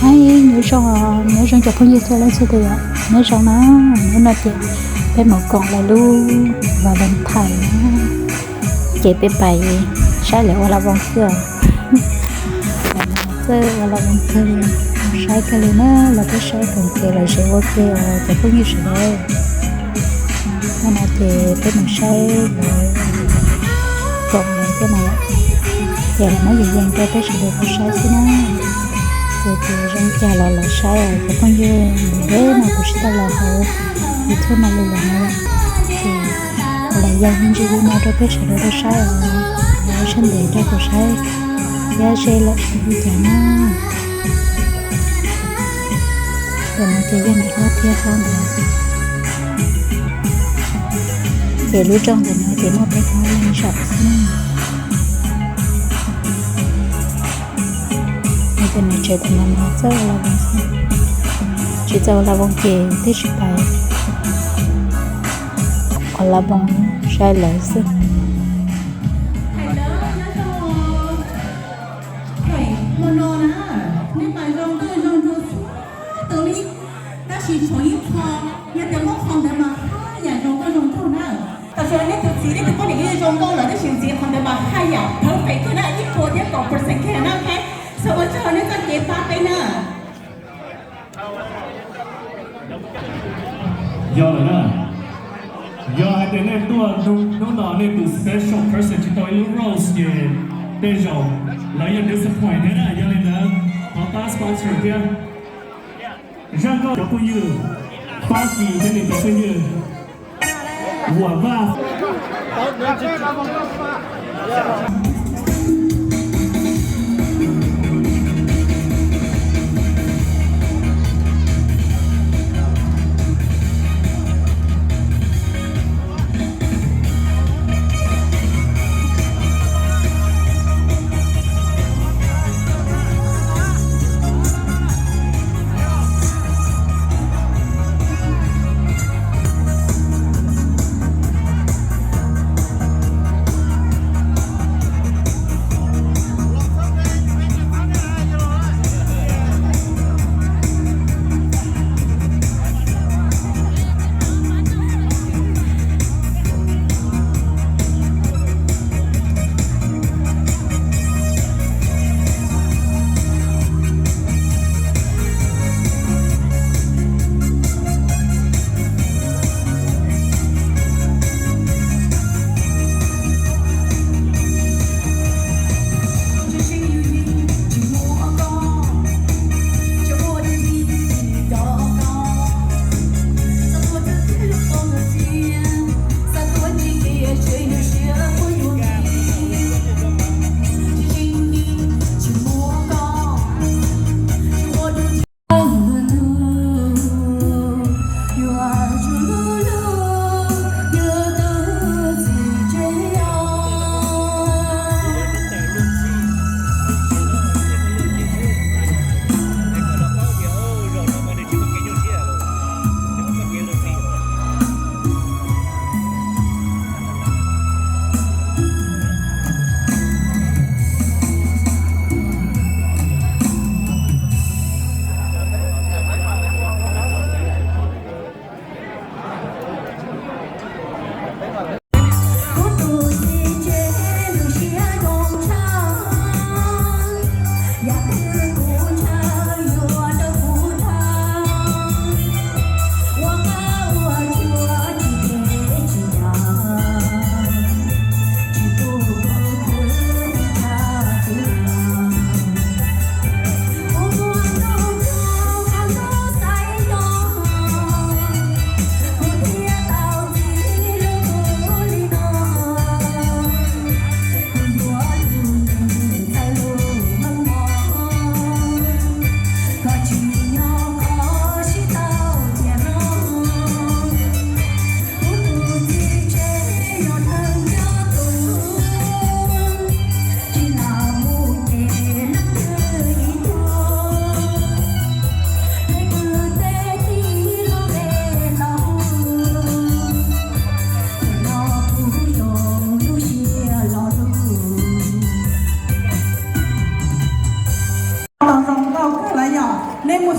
Nyob zoo, nyob zoo cov phooj ywg txhua leej txhua tus, nyob zoo na. Hnub no ces peb mus koom lawv lub Valentine na, ces peb pais saib lawv ua la voos xwb os. Lawv txawj ua la voos kawg li, saib kawg li na, los peb saib koom ces lawv zem ua ke os cov phooj ywg sawv daws. Hnub no ces peb mus saib lawv koom lawv tej no, ces lawv muab yees yees rau peb sawv daws tau saib xwb na. Ces tus zoo cas los los saib os cov phooj ywg, ntev no kuv tsis tau los hauv YouTube no li lawm na, ces lawv yees me ntsis li no rau peb sawv daws tau saib os, lawv sab ntev rau kuv saib thiab seb lawv siv li cas na. Tus no ces yog niam hlob thiab hlob ntawd. Ces lub rooj ntawm no ces muaj peb hlob leej zaum xwb na. Ces niam tsev tus no mas txawj ua la voos xwb, tsis txawj ua la voos ces twb tsis pais ua la voos, saib lawv xwb. Hmo no na, nej mas zoo nkauj zoo nraug txhua tus li, tab sis tshuav ib qho, yog tias muab qho ntawd mas haj yam zoo nkauj zoo nraug na. Tam sim no nej tus txiv nej tus poj niam yeej zoo nkauj lawm tab sis ntxiv qhov ntawd mas haj yam perfect kawg na, ib puas thiab kaum percent kiag na. Ok, so ua tsaug nej txoj kev pab peb na. Yog lawm na, yog hais tias nej tuaj hnub no nej tus special person tsis tau ib lub rose ces tej zaum lawv yeej disappoint thiab na. Yog li ntawd thov pab sponsor thiab. Zaj nkauj cov phooj ywg, Fab Kis thiab nws cov phooj ywg, Vuam Vaj.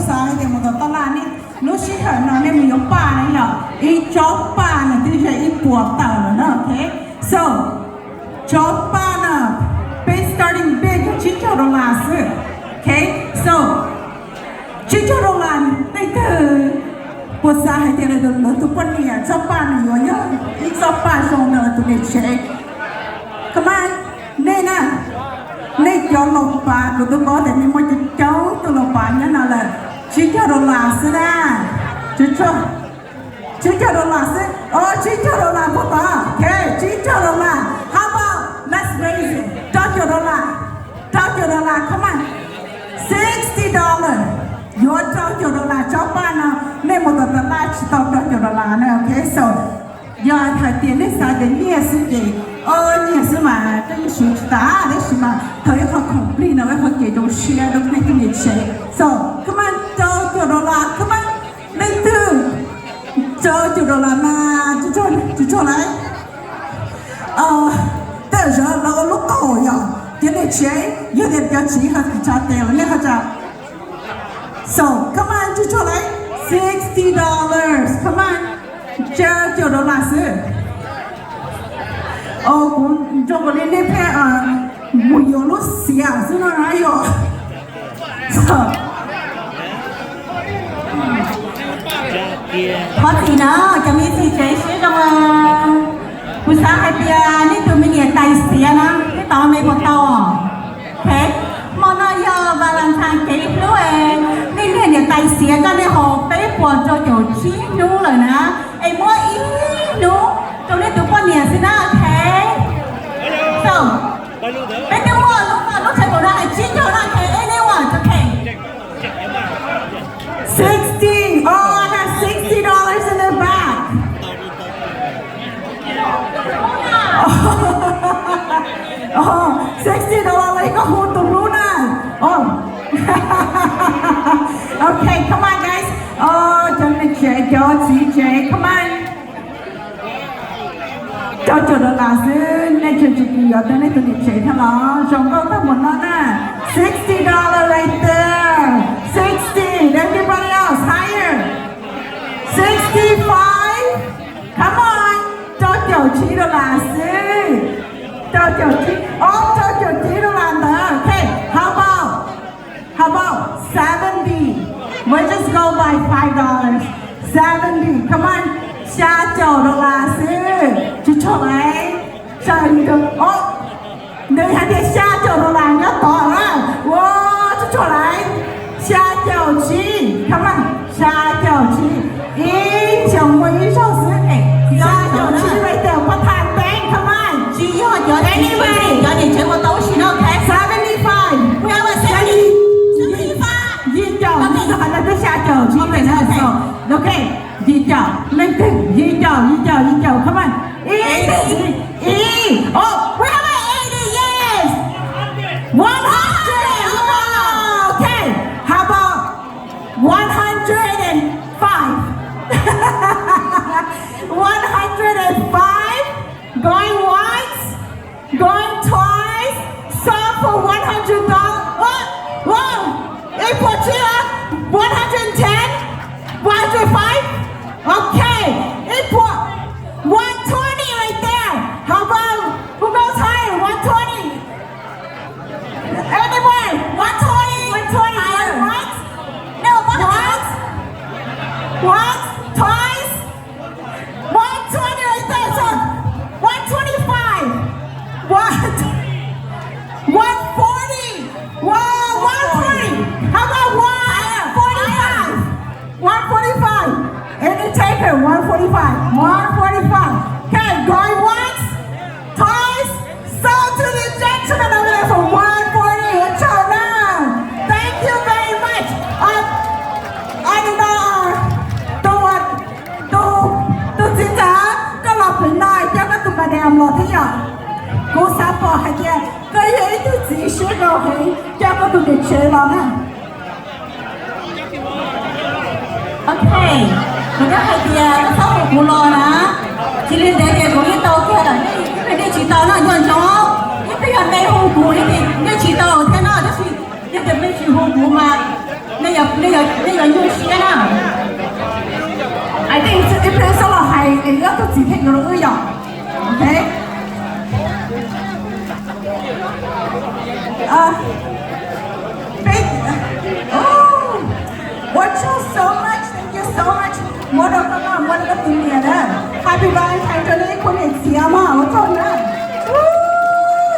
Xav hais tias mus tom tab laj nej lub sij hawm no nej mus yuav paj na yog ib tsob paj no twb yog ib puas tawm lawm na, ok. So tsob paj no, peb starting bid yog tsib caug dollar xwb, ok. So tsib caug dollar, leej twg puas xav hais tias lawv tus poj niam tsob paj no yuav yog ib tsob paj zoo rau tus niam tsev? Come on, nej na, nej cov laus pas, kuv twb paub tias nej muaj coob coob tus laus pas nyob no lawm. Tsib caug dollar xwb na. Tsib caug dollar xwb. O, tsib caug dollar puas tau? Ok, tsib caug dollar. How about let's raise it? Rau caum dollar. Rau caum dollar, come on. Sixty dollar. Yuav rau caum dollar tsob paj no, nej mus tom tab laj tsis tau rau caum dollar na, ok. So yog hais tias nej xav tias nyiaj xwb ces, o, nyiaj xwb mas tej siv tsis tas, tab sis mas thaum ib qho khoom plig no ib qho kev zoo siab rau nej tus niam tsev. So come on, rau caum dollar, come on. Leej twg rau caum dollar mas, tsis tso lawm. Tej zaum lawv ua lub qaum yog cov niam tsev, yog tias cov txiv ho tsis tsa tes los nej ho tsa. So come on, tsis tso lawm. Sixty dollars, come on. Rau caum dollar xwb. O, kuv nco nkaus li nej pheej mus yuav lub xiav xwb no na yom. Qhov txim na, cov me ntxhais tsev siab zoo, kuv xav hais tias nej tus me niam tais xiav na, nej tau me puas tau? Ok, hmo no yog Valentine kev hlub, nej niag niam tais xiav coj nej haus peb puas rau caum tsib hnub lawm na, es muab ib hnub rau nej tus poj niam xwb na, ok. So peb twb muaj lub, lub table no hais tsib caug no, ok, anyone, ok. Sixty. Oh, I got sixty dollars in the back. Oh, sixty dollars, koj hu tus hlub na. Oh. Ok, come on guys. Oh, cov niam tsev, cov txiv tsev, come on. Rau caum dollar xwb, nej tseem tsis kis yuav tau nej tus niam tsev thiab los? Zoo nkauj tag npaum no na. Sixty dollar right there. Sixty. Everybody else, higher. Sixty-five. Come on. Rau caum tsib dollar xwb. Rau caum tsib, ob rau caum tsib dollar ntawd. Ok, how about, how about seventy? We'll just go by five dollars. Seventy. Come on. Xya caum dollar xwb. Tsis tshua laiv. Xya caum, o, nws hais tias xya caum dollar nyob tod na. Ua, tsis tshua laiv. Xya caum tsib. Come on. Xya caum tsib. Ib xyoos muaj ib zaug xwb. Xya caum tsib right there, pab thaj teeb, come on. Tsis yog cov, anyway, cov niam tsev ua tau sis no, ok. Seventy-five. We have a seventy. Seventy-five. Yim caum, yim caum, twb xya caum tsib, ok. Yim caum, leej twg? Yim caum, yim caum, yim caum, come on. Ib, ib, oh, we have an eighty, yes. One hundred. Oh, okay. How about one hundred and five? One hundred and five. Going once, going twice. Sold for one hundred dollars. Whoa, whoa. Ib puas tsib, one hundred ten, one hundred five. Okay, ib puas, one twenty right there. How about, who goes higher? One twenty. Anybody? One twenty, one twenty. Higher. What? No, what? What? Twice? One twenty right there, sir. One twenty-five. What? One forty. Whoa, one forty. How about one forty-five? One forty-five. Any taker? One forty-five. One forty-five. Okay, going once, twice. Sold to the gentleman over there for one forty. What's your name? Thank you very much. I don't know. Tus, tus txiv ntxawm, koj los pem no coj koj tus madam los thiab yom. Kuv xav pom hais tias koj yog ib tug txiv siab zoo heev, coj koj tus niam tsev los na. Ok, kuv twb hais tias koj txhob hu kuv los na, tsis li ntev ces kuv yeej tau kiag lawm. Nej tsis tau no nco ntsoov, ib pliag yog nej hu kuv, nej tsis tau thiab no, tab sis yog tias nej tsis hu kuv mas nej, nej, nej Uh, thank you. Oh, want you so much. Thank you so much. Muab rau koj noj, muab rau koj tus niam na. Happy Valentine rau nej khub niam txiv mog, ua tsaug na. Woo,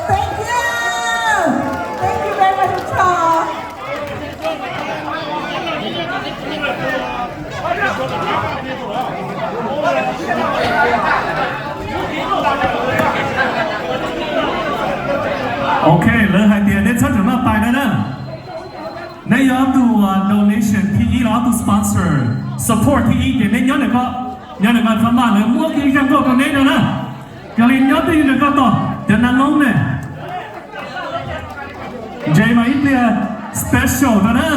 thank you. Thank you very much. Ok, lawv hais tias nej txhob tseem noj tais no na. Neb yog ob tug donation thib ib los ob tug sponsor, support thib ib ces neb nyob ntawm ko, nyob ntawm ko txhob npaj, lawv muab kiag zaj nkauj rau neb no na. Cia li nyob twj ywm ntawm ko tos cov nas loob ne. Ntse mas ib pliag special no na.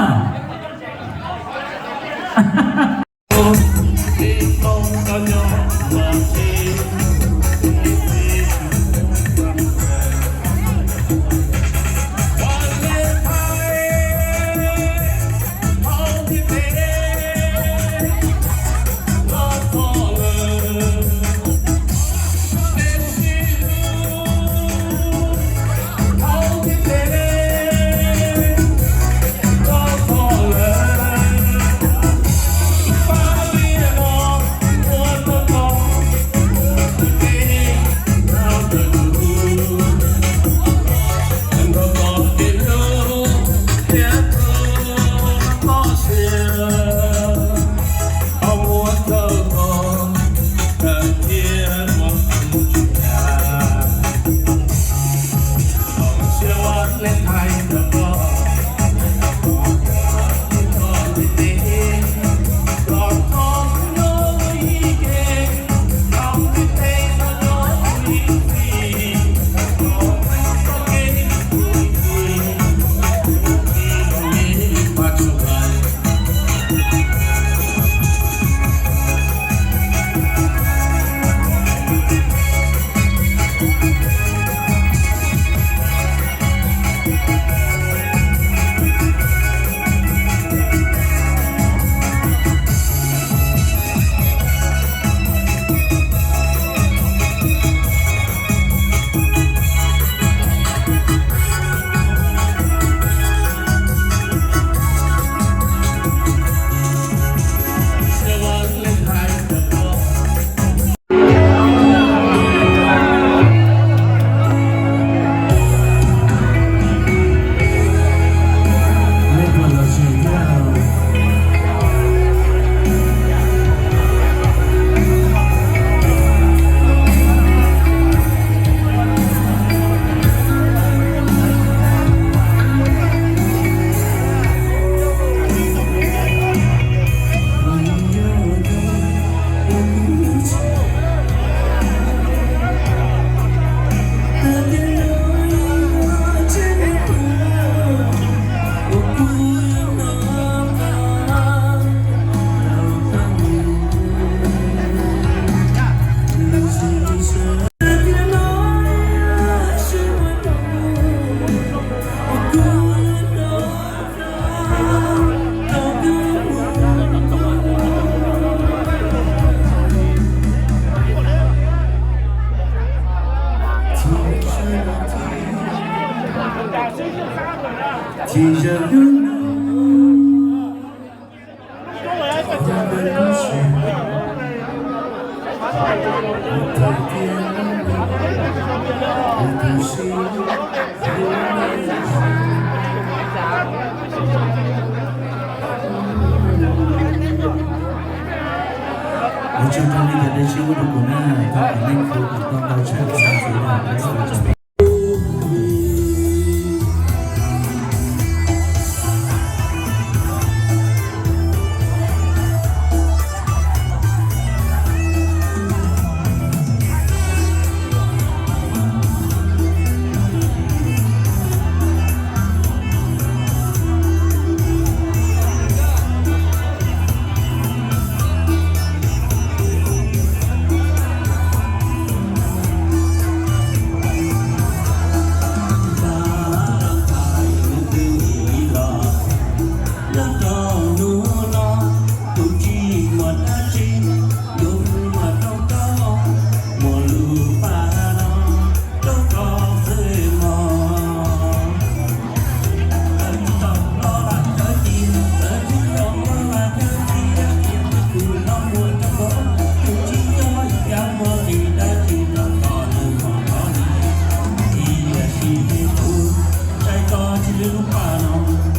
Ua tsaug rau nej cov dej siab ua rau kuv na, thov kom nej khwv kom tau ntau tshaj qhov no xwb na. Thiab pog laus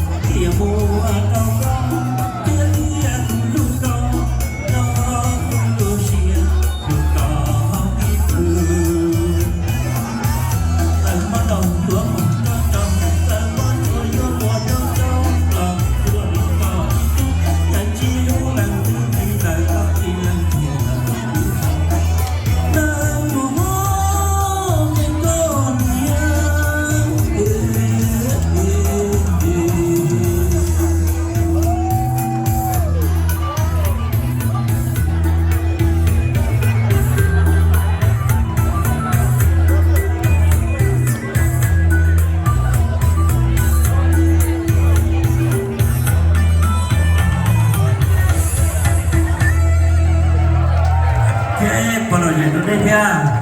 yawm rau nej thiab.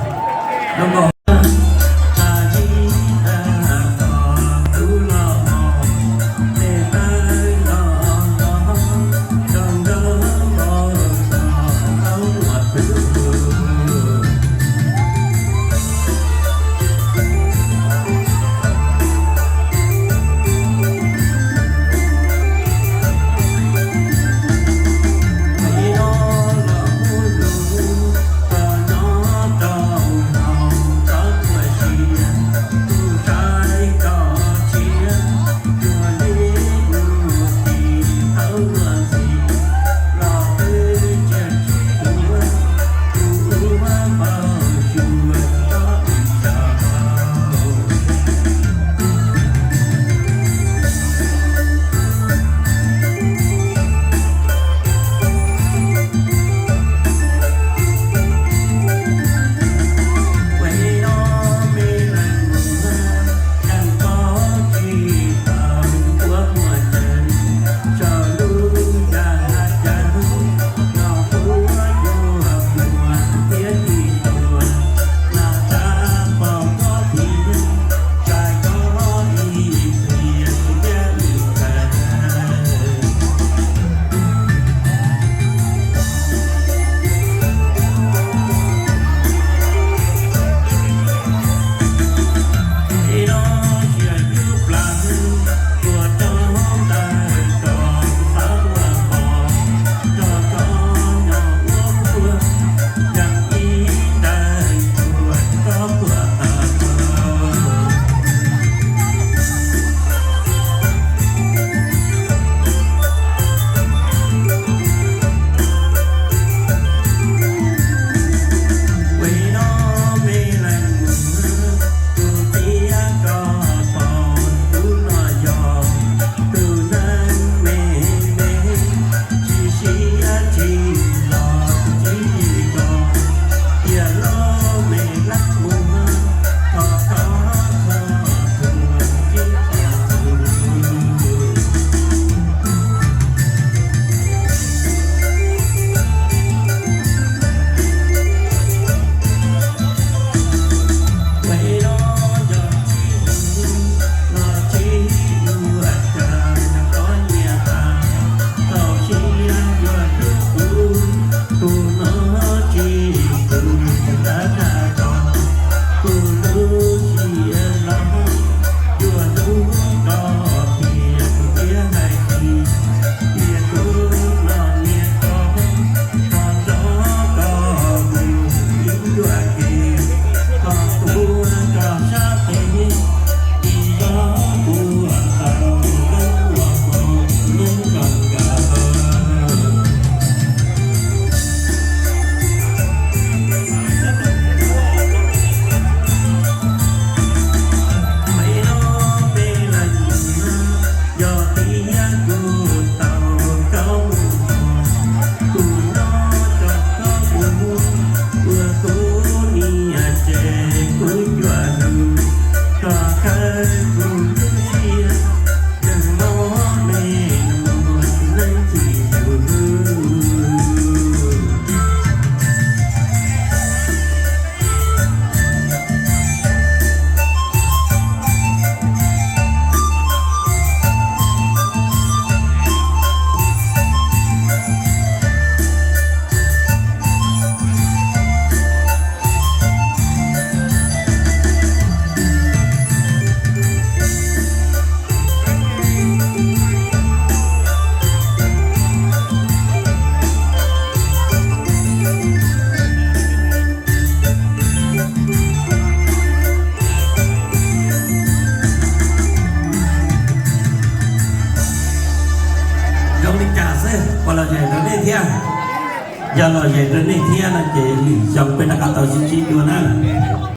Zoo li cas xwb, puas lom zem rau nej thiab? Yog lom zem rau nej thiab no ces lwm xyoo peb rov qab tau sib ntsib dua na.